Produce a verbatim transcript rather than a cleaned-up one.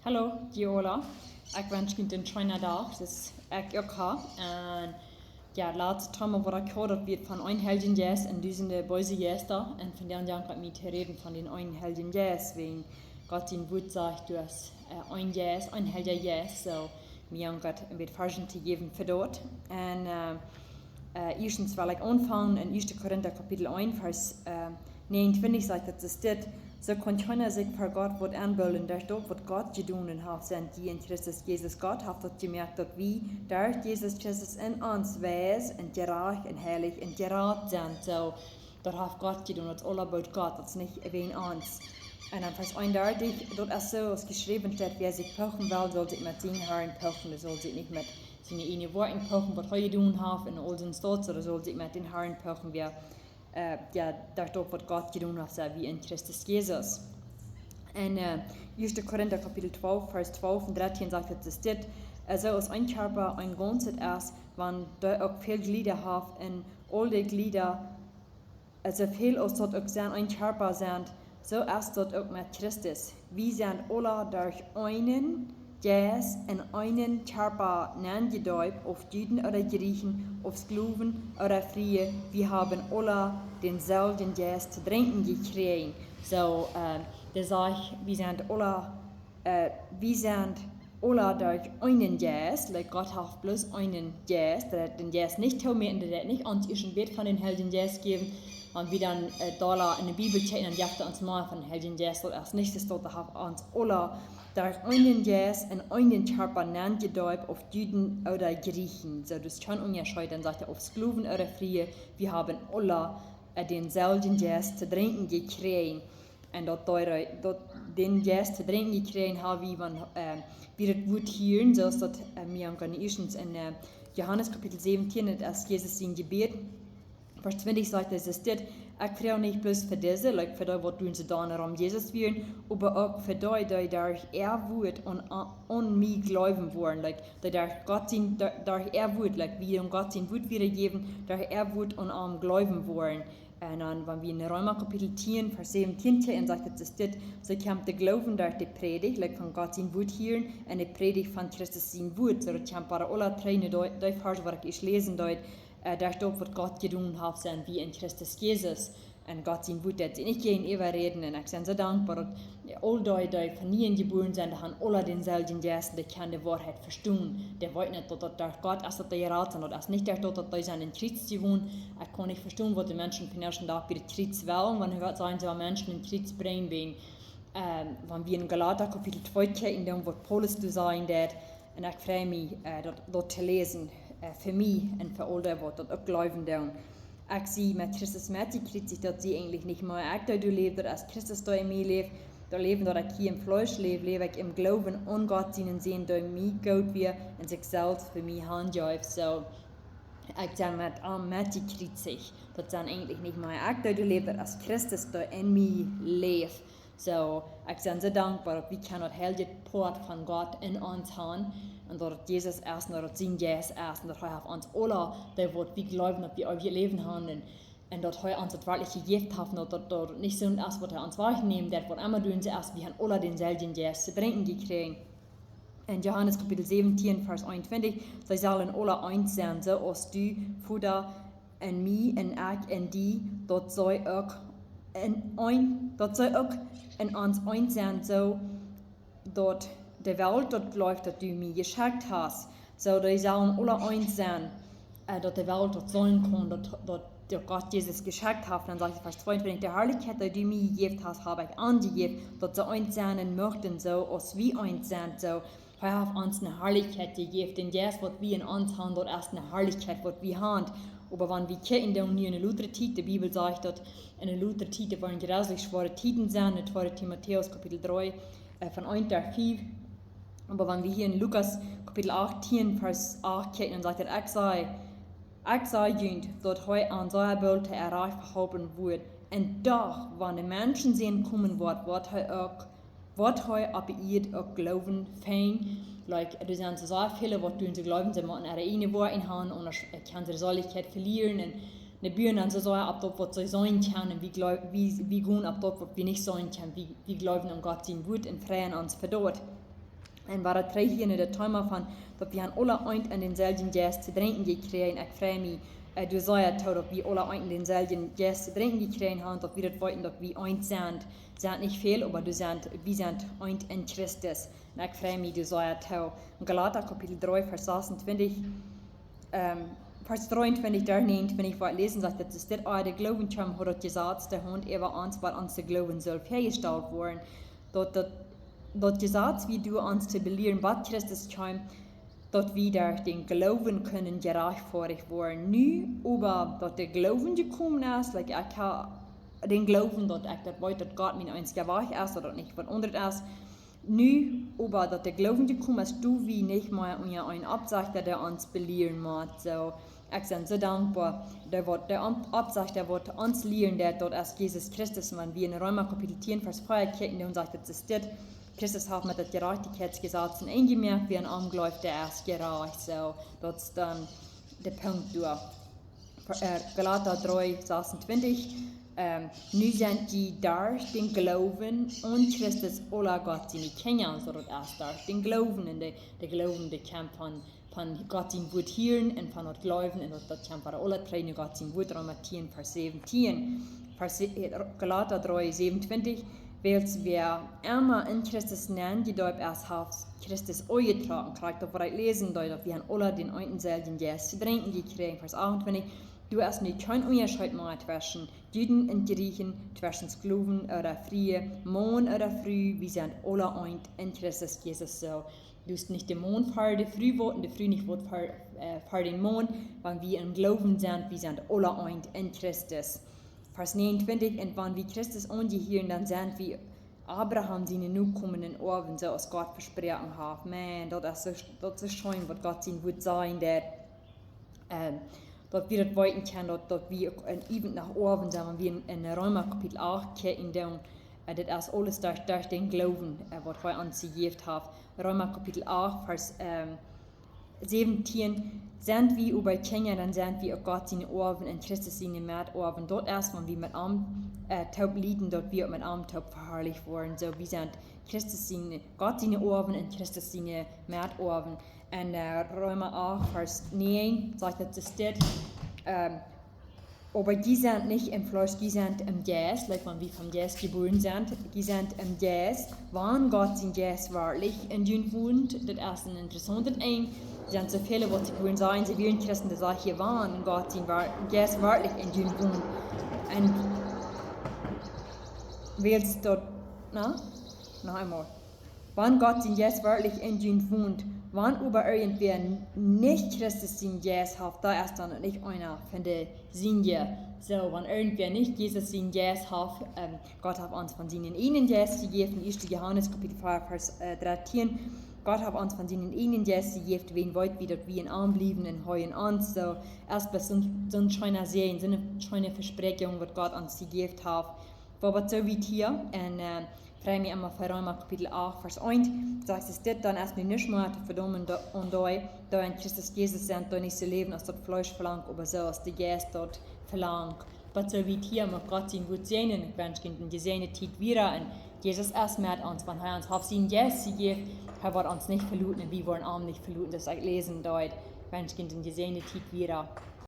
Hallo, Giola. Ekj wensch junt een scheenen Dach. Daut es ekj uk ha. Un jo, daut latste Thema waut ekj haud, daut wia von een Heiljen Jeist un dusende beese Jeista. Un vondoag jankat mie to räden von dän eenen Heiljen Jeist, wäajen Gott sien Wort sajcht, du hast äh, een Jeist, een Heilja Jeist. Soo, mie jankat een bät Varschen to jäwen fa daut. Un äh, äh, ieeschtens well ekj aunfangen en Ieeschte Korinta Kapitel eent, Varsch äh, näajenuntwintich sajcht daut, es dit: Soo kaun kjeena sikj ver Gott waut enbillen, derch daut waut Gott jedonen haft, sent jie en Christus Jesus. Gott haft daut jemoakt, daut wie derch Jesus Christus en ons wies un jerajcht un heilich un jerat sent. Soo, daut haft Gott jedonen, daut es all about Gott, daut es nich wäajen ons. Un dan Varsch eenundartich, daut es soo aus jeschräwen steit: Wäa sikj pochen well, saul sikj met sienen Harn pochen, dee saul sikj nich met siene ieejne Woakjen pochen, waut hee jedonen haft un aul sien Stolz, oda saul sikj met dän Harn pochen, wäa äh, jo, derch daut waut Gott jedonen haft, sent wie en Christus Jesus. En äh, Ieeschte Korinta Kapitel twalf, Varsch twalf un dartieen sajcht daut, es dit: Äh, soo aus een Kjarpa een Gaunzet es, wan doa uk väl Jlieda haft, un aul de Jlieda, äh, soo väl aus daut uk sent, een Kjarpa sent, soo es daut uk met Christus. Wie sent aula derch eenen Jeist en eenen Kjarpa nenjedeept, auf Juden oda Jrichen, auf Sklowen oda Friee, wie haben aula dänselwjen Jeist to drinkjen jekjräajen. Soo, äh, daut sajcht, wie sent aula, äh, wie sent aula derch eenen Jeist, like, Gott haft bloos eenen Jeist, dee deit dän Jeist nich toomäten, dee deit nich ons ieescht een bät von dän Heiljen Jeist jäwen. Wan wie dan äh, doa en de Bibel kjikjen, dan jeft hee ons mea von dän Heiljen Jeist, daut es nich, daut hee haft ons aula derch eenen Jeist en eenen Kjarpa nenjedeept, auf Juden oda Jrichen. Soo, daut es kjeen Unjascheet, dan sajcht hee, auf Sklowen oda Friee, wie haben aula äh, dänselwjen Jeist to drinkjen jekjräajen. Un daut, daut, daut dän Jeist to drinkjen jekjräajen ha wie, wan äh, wie daut Wort hieren, soo aus daut äh, mie aun ieeschtens en äh, Johanes Kapitel säwentieen, daut es Jesus sien Jebäd. Varsch twintich sajcht, daut es dit: Ekj froag nich bloos fa dise, like, fa dee waut doa soo dan rom Jesus wieren, oba uk fa dee, dee derch äa Wort aun, aun mie jleewen woaren, like, dee derch Gott sien, derch, derch äa Wort, like, wie aun Gott sien Wort wieda jäwen, derch äa Wort aun am jleewen woaren. Un dan, wan wie en Reema Kapitel tieen, Varsch säwentieen kjikjen, sajcht daut, es dit: Soo kjemt de Gloowen derch de Prädicht, like, von Gott sien Wort hieren, un de Prädicht von Christus sien Wort. Soo, daut kjemt bie aula dree, dee, dee Varsch waut ekj ieescht läsen deed, äh, derch daut waut Gott jedonen haft, sent wie en Christus Jesus. Un Gott sien Wort deit sikj nich jäajenäwa räden. Un ekj sie soo dankboa daut aul dee, dee von nieem jebuaren sent, dee haben aula dänselwjen Jeist, dee kjennen de Woarheit vestonen. Dee weeten daut, daut derch Gott es, daut dee jerat sent, daut es nich derch daut, daut dee sent aum Kjriez jegonen. Ekj kaun nich vestonen waut de Menschen vondoag dän Dach bie daut Kjriez wellen, wan Gott sajen see, Menschen aum Kjriez brinjen, wäajen äh, wan wie en Galata Kapitel twee kjikjen, dan waut Paulus doa sajen deit, un ekj frei mie äh, daut, daut to läsen, äh, fa mie un fa aul dee waut daut uk jleewen doonen. Ekj sie met Christus metjekjriezicht, daut sie eejentlich nich mea ekj, dee doa läft, daut es Christus, dee en mie läft. Daut Läwen daut ekj hia em Fleesch läw, läw ekj em Gloowen aun Gott sienen Sän, dee mie goot wia un sikj selfst fa mie hanjeef. Soo, ekj sie met am metjekjriezicht. Daut sie eejentlich nich mea ekj, dee doa läft, daut es Christus, dee en mie läft. Soo, ekj sie soo dankboa daut wie kjennen daut heilje Poat von Gott en ons han, un daut daut Jesus es, un daut daut sien Jeist es, un daut hee haft ons aula, dee waut wie jleewen, daut wie eewjet Läwen han, un, un daut hee ons daut werkjlich jejäft haft, un daut, daut daut nich soo es waut hee ons wajchnemt, daut waut emma doa es, wie haben aula dänselwjen Jeist to drinkjen jekjräajen. En Johanes Kapitel säwentieen, Varsch eenuntwintich: See sellen aula eent sennen, soo aus du, Voda, en mie un ekj en die, daut see uk en, een, daut see uk en ons eent sent, soo daut de Welt daut jleeft, daut du mie jeschekjt hast. Soo, dee sellen aula eent sennen, äh, daut de Welt daut seenen kaun, daut, daut, daut Gott Jesus jeschekjt haft. Dan sajcht Varsch tweeuntwintich: De Harlichkjeit, dee du mie jejäft hast, hab ekj an jejäft, daut see eent sennen muchten, soo aus wie eent sent, soo. Hee haft ons eene Harlichkjeit jejäft. Dän Jeist waut wie en ons haben, daut es eene Harlichkjeit waut wie haben. Oba wan wie kjikjen dan nu en de latste Tiet, de Bibel sajcht daut en de latste Tiet woaren jreslich schwoare Tieden sennen, en tweede Timotäus Kapitel dree, äh, von eent bat fief. Oba wan wie hia en Lukas Kapitel achtieen, Varsch acht kjikjen, dan sajcht hee: Ekj saj, ekj saj junt, daut hee aun sien Boolt to äa Rajcht veholpen woat. Un doch, wan de Menschensän komen woat, woat hee uk, woat hee opp de Ieed uk Gloowen finjen? Like, doa sent soo väle waut doonen soo jleewen, see motten äare ieejne Woakjen haben, aundasch, äh, kjennen see de Seelichkjeit velieren. Un dee buen dan soo sea opp daut waut see seenen kjennen, un wie jleew-, wie, wie gonen opp daut waut wie nich seenen kjennen. Wie, wie jleewen aun Gott sien Wort un freien ons fa daut. Un wie trigj hia no daut Thema von, daut wie han aula eent un dänselwjen Jeist to drinkjen jekjräajen. Ekj frei mie, äh, doa sea too, daut wie aula eent un dänselwjen Jeist to drinkjen jekjräajen han, daut wie daut weeten, daut wie eent sent. Sent nich väl, oba doa sent, wie sent eent en Christus. Un ekj frei mie doa sea too. En Galata Kapitel dree, Varsch sasuntwintich, ähm, Varsch dreeuntwintich, doa näajenuntwintich, wua wie läsen, sajcht daut, es dit, ea de Gloowen kjeem, haud daut Jesaz de Haunt äwa ons, waut ons de Gloowen sull väajestalt woaren. Daut, daut, daut Jesaz wia doa ons to belieren, waut Christus kjeem, daut wie derch dän Gloowen kunnen jerechtfoadicht woaren. Nu oba daut de Gloowen jekomen es, like, ekj ha dän Gloowen, daut ekj daut weet, daut Gott mien eensja Wajch es, daut daut nich waut aundret es. Nu oba daut de Gloowen jekomen es, doo wie nich mea unja een Oppsechta, dee ons belieren mott. Soo, ekj sie soo dankboa, dee waut, dee Opp-, Oppsechta, dee waut ons lieren deit, daut es Jesus Christus. Wan wie en Reema Kapitel tieen, Varsch vea kjikjen, dan sajcht daut, es dit: Christus haft met daut Jerajchtichkjeitsjesaz een Enj jemoakt, wäa aun am jleeft, dee es jerajcht. Soo, daut es dan de Punkt doa. Äh, Galata dree, sasuntwintich, ähm, nu sent jie derch dän Gloowen aun Christus aula Gott siene Kjinja. Soo daut es derch dän Gloowen, un de, de Gloowen, dee kjemt von, von Gott sien Wuat hieren un von daut jleewen, un daut, daut kjemt von de aula dree no Gott sien Wuat. Reema tieen, Varsch säwentieen, Varsch se-, äh, Galata dree, säwentieen, wiels wäa emma en Christus nenn jedeept es, haft Christus aunjetrocken. Krakjt daut, waut ekj läsen deed, daut wie han aula dän eenen selwjen Jeist to drinkjen jekjräajen. Varsch achtentwintich: Doa es nu kjeen Unjascheet mea tweschen Juden un Jrieechen, tweschen Sklowen ooda Frie, Maun ooda Fru, wie sent aula eent en Christus Jesus. Soo, doa es nich de Maun ver de Fru waut un de Fru nich waut ver, äh, ver dän Maun, wan wie em Gloowen sent, wie sent aula eent en Christus. Varsch näajenuntwintich: Un wan wie Christus aunjehieren, dan sent wie Abraham siene Nokomen un Oawen, soo aus Gott vesproaken haft. Maun, daut es soo, daut es soo scheen, waut Gott sien Wuat sajen deit. Ähm, daut wie daut weeten kjennen, daut, daut wie uk en eewjen Oawen sent, wan wie en, en Reema Kapitel acht kjikjen, dan, äh, daut es aules derch, derch dän Gloowen, äh, waut hee ons jejäft haft. Reema Kapitel acht, Varsch, ähm, säwentieen: Sent wie oba Kjinja, dan sent wie uk Gott siene Oawen un Christus siene Metoawen. Daut es, wan wie met am, äh, toop lieden, daut wie uk met am toop veharlicht woaren. Soo, wie sent Christus siene, Gott siene Oawen un Christus siene Metoawen. En, äh, Reema acht, Varsch näajen, sajcht daut, es dit, ähm, Oba jie sent nich em Fleesch, jie sent em Jeist, like, wan wie vom Jeist jebuaren sent, jie sent em Jeist, wan Gott sien Jeist werkjlich en junt wont. Daut es een interessauntet Enj. Doa sent soo väle, waut sikj wundren, sajen, see wieren Christen, dee sajen hia, wan Gott sien Wer-, Jeist werkjlich en junt wont. Un wiels daut, na? Noch eemol. Wan Gott sien Jeist werkjlich en junt wont, wan oba irjentwäa nich Christus sien Jeist haft, dee es dan nich eena von de Sienje. Soo, wan irjentwäa nich Jesus sien Jeist haft, ähm, Gott haft ons von sienen eenen Jeist jejäft, en ieeschte Johanes Kapitel vea, Varsch, äh, dartieen. Gott haft ons von sienen eenen Jeist jejäft, wan weet wie, daut wie en am bliewen un hee en ons. Soo, es bloos soon, soon scheena Säajen, soone scheene Vespräakjunk, waut Gott ons jejäft haft. Oba waut soo wiet hia, un, äh, frei mie emma fa Reema Kapitel acht, Varsch eent, sajcht es dit: Dan es nu nuscht mea to vedaumen do-, aun dee, dee en Christus Jesus sent, dee nich soo läwen aus daut Fleesch velangt, oba soo aus de Jeist daut velangt. Waut soo wiet hia, mucht Gott sien Wuat säajnen. Ekj wensch junt eene jesäajende Tiet wieda. Un Jesus es met ons, wan hee ons haft sienen Jeist jejäft, hee woat ons nich veloten un wie woaren am nich veloten. Daut es, ekj läs en Deut. Ekj wensch junt eene jesäajende Tiet wieda.